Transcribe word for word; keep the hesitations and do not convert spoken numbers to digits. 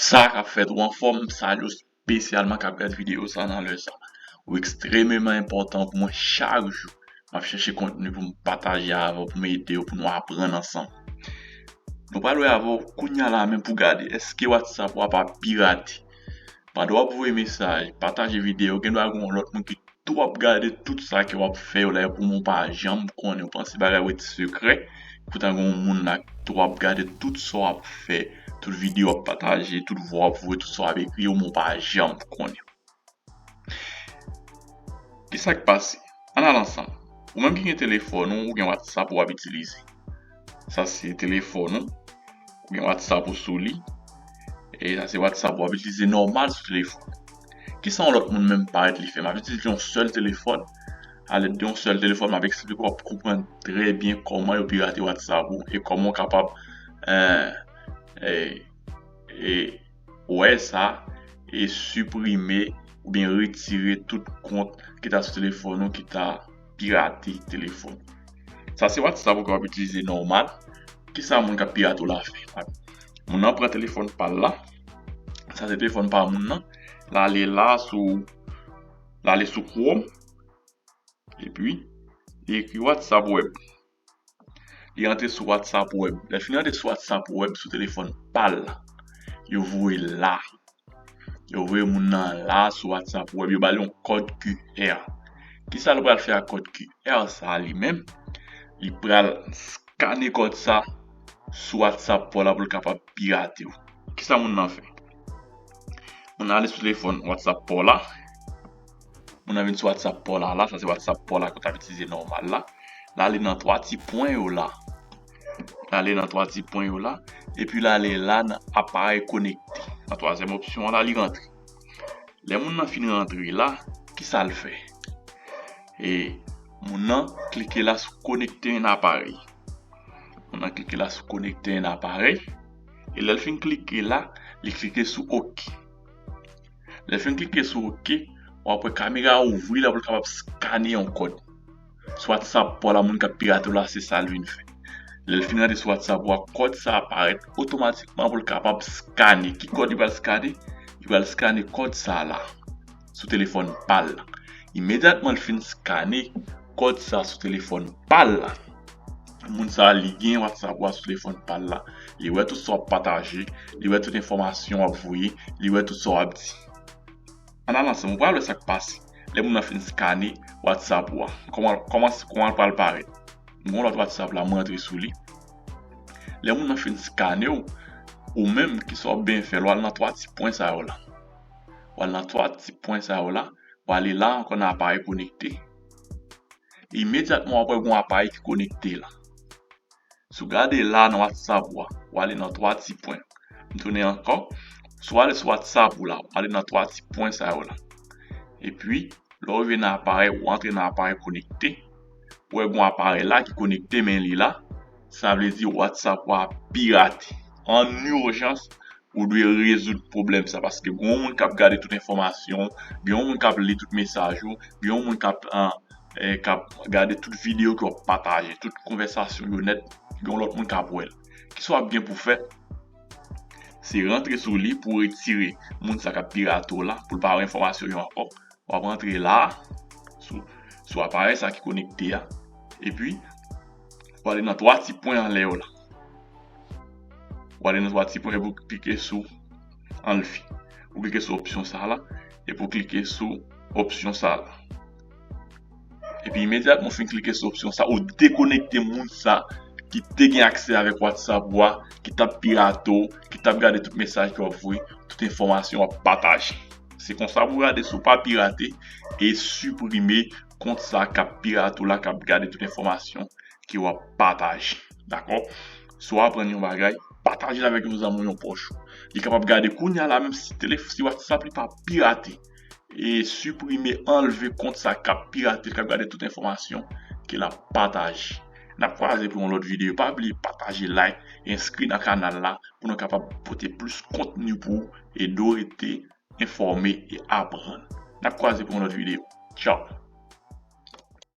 Sa k ap fèt ou anfòm, sa yo espesyalman k ap gade videyo sa nan lè sa. Ou ekstrememan enpòtan pou mwen chak jou. M ap chèche kontni pou m pataje avè w, pou m ede w, pou nou aprann ansanm. Nou pral wè avè w kounye a la menm pou gade èske WhatsApp w ap pirate. Pandan w ap voye mesaj, pataje videyo, gen dwa gen yon lòt moun ki tou ap gade tout sa ke w ap fè yo la, epi ou menm ou pa janm konnen, ou panse bagay ou rete sekrè. Poutan gen yon moun la ki tou ap gade tout sa w ap fè, tout videyo w ap pataje, tout vwa w ap voye, tout sa w ap ekri, ou menm ou pa janm konnen. Kisa k pase? Ann al ansanm. Ou menm ki gen telefòn ou, ou gen WhatsApp ou ap itilize. Sa se telefòn ou, ou gen WhatsApp ou sou li. E sa se WhatsApp ou ap itilize nòmal sou telefòn. Kisa yon lòt moun menm parèt li fè? M ap itilize yon sèl telefòn. Alèd de yon sèl telefòn, m ap eksplike w, w ap konprann trè byen kòman yo pirate WhatsApp ou e kòman w kapab, eh, eh, eh, wè sa e siprime oubyen retire tout kont ki ta sou telefòn ou ki ta pirate telefòn. Sa se WhatsApp ou k ap itilize nòmal. Kisa moun k ap pirate w la fè? Moun nan pran telefòn pa l la. Sa se telefòn pa moun nan. L ale la sou, l ale sou Chrome. Epi, li ekri WhatsApp Web. Li rantre sou WhatsApp Web. Lè l fin rantre sou WhatsApp Web sou telefòn pa l la, yo voye l la. Yo voye moun nan la sou WhatsApp Web, yo ba l yon kòd Q R. Kisa l pral fè ak kòd Q R sa a li menm? Li pral skane kòd sa sou WhatsApp pa w la pou l kapab pirate w. Kisa moun nan fè? Moun nan ale sou telefòn WhatsApp pa w la. Moun nan vin sou WhatsApp pa w la, la, sa se WhatsApp pa w la ke w t ap itilize nòmal la. L ale nan twa ti pwen yo la. L ale nan twa ti pwen yo la. Epi l ale la nan aparèy konekte. Nan twazyèm opsyon an la, li rantre. Lè moun nan fin rantre la, kisa l fè? E moun nan klike la sou connecter un appareil. Moun nan klike la sou connecter un appareil. E lè l fin klike la, li klike sou OK. Lè l fin klike sou OK, w ap wè kamera a ouvri la pou l kapab skane yon kòd. Sou WhatsApp pa w la, moun k ap pirate w la, se sa l vin fè. Lè l fin rantre sou WhatsApp ou a, kòd sa a parèt otomatikman pou l kapab skane. Ki kòd li pral skane? Li pral skane kòd sa a la sou telefòn pa l la. Imedyatman l fin skane kòd sa a sou telefòn pa l la, moun sa a, li gen WhatsApp ou a sou telefòn pa l la. Li wè tout sa w ap pataje, li wè tout enfòmasyon w ap voye, li wè tout sa w ap di. Ann al ansanm, ou pral wè sa k pase. Lè moun nan fin skane WhatsApp ou a, kòman, kòman, kòman l pral parèt? M gen yon lòt WhatsApp la, m rantre sou li. Lè moun nan fin skane w, ou menm, kisa w ap byen fè? L w al nan twa ti pwen sa yo la. W al nan twa ti pwen sa yo la, w ale la ankò nan aparèy konekte. Imedyatman, w ap wè gen yon aparèy ki konekte la. Si w gade la nan WhatsApp ou a, w ale nan twa ti pwen. M tounen ankò. Si w ale sou WhatsApp ou la, w ale nan twa ti pwen sa yo la. Epi, lè w rive nan aparèy, ou antre nan aparèy konekte. Ou wè gen yon aparèy la ki konekte, men li la. Sa vle di WhatsApp ou a pirate. An ijans, ou dwe rezoud pwoblèm sa, paske gen yon moun k ap gade tout enfòmasyon w, gen yon moun k ap li tout mesaj ou, gen yon moun k ap, eh, k ap gade tout videyo ke w ap pataje, tout konvèsasyon yo nèt, gen yon lòt moun k ap wè l. Kisa w ap gen pou fè? Se rantre sou li pou w retire moun sa k ap pirate w la, pou l pa wè enfòmasyon yo ankò. W ap rantre la, sou, sou aparèy sa ki konekte a, epi w ale nan twa ti pwen anlè yo la. W ale nan twa ti pwen epi w klike sou anlve. Ou klike sou opsyon sa la, epi w klike sou opsyon sa la. Epi imedyatman w fin klike sou opsyon sa, ou dekonekte moun sa ki te gen aksè avèk WhatsApp ou a, ki t ap pirate w, ki t ap gade tout mesaj ke w ap voye, tout enfòmasyon w ap pataje. Se konsa pou w gade si w pa pirate e siprime kont sa k ap pirate w la, k ap gade tout enfòmasyon ke w ap pataje. Dakò? Si w aprann yon bagay, pataje l avèk yon zanmi w, yon pwòch ou. Li kapab gade kounye a la, menm si telef-, si WhatsApp li pa pirate. E siprime, anlve kont sa k ap pirate, k ap gade tout enfòmasyon ke l ap pataje. N ap kwaze pou yon lòt videyo. Pa bliye pataje, like, enskri nan kanal la pou nou kapab pote plis kontni pou w, ede w rete enfòme e aprann. N ap kwaze pou yon lòt videyo. Tchaw!